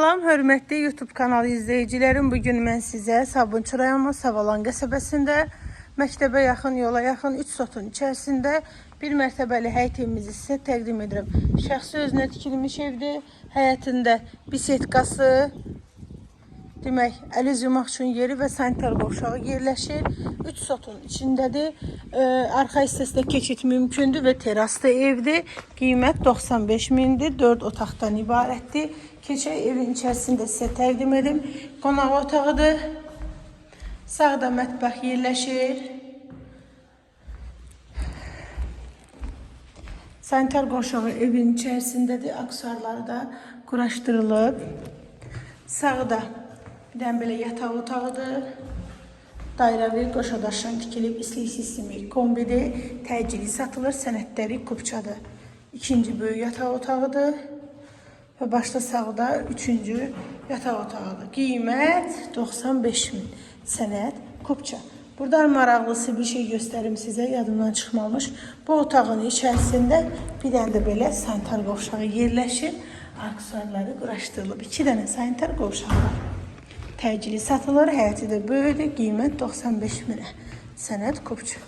Salam, hörmətli YouTube kanalı izləyicilərim. Bugün mən sizə Sabunçu rayonu Savalan qəsəbəsində məktəbə yaxın, yola yaxın 3 sotun içərisində bir mərtəbəli həyət evimizi sizə təqdim edirəm. Şəxsi özünə tikilmiş evdir. Həyətində bisetkası, demək, əl üz yumaq üçün yeri və sanitar qovşağı yerləşir. 3 sotun içindədir. Arxa hissəsində keçid mümkündür və teraslı evdir. Qiymət 95 mindir. 4 otaqdan ibarətdir. Keçək evin içərisində sizə təqdim edim. Qonaq otağıdır. Sağda mətbəx yerləşir. Sanitar qovşağı evin içərisindədir. Aksesuarları da quraşdırılıb. Sağda bir dənə belə yataq otağıdır. Dairəvi qoşa daşdan tikilib istilik sistemi kombidir. Təcili satılır, sənədləri kupçadır. İkinci böyük yataq otağıdır. Və başda sağda üçüncü yataq otağıdır. Qiymət 95 min. Sənəd kupça. Buradan maraqlısı bir şey göstərim sizə, yadımdan çıxmamış. Bu otağın içərisində bir dənə də belə sanitar qovşağı yerləşir. Aksesuarları quraşdırılıb. 2 dənə sanitar qovşağı var. Təcili satılır, həyəti də böyükdür, qiymət 95 minə. Sənəd kupça.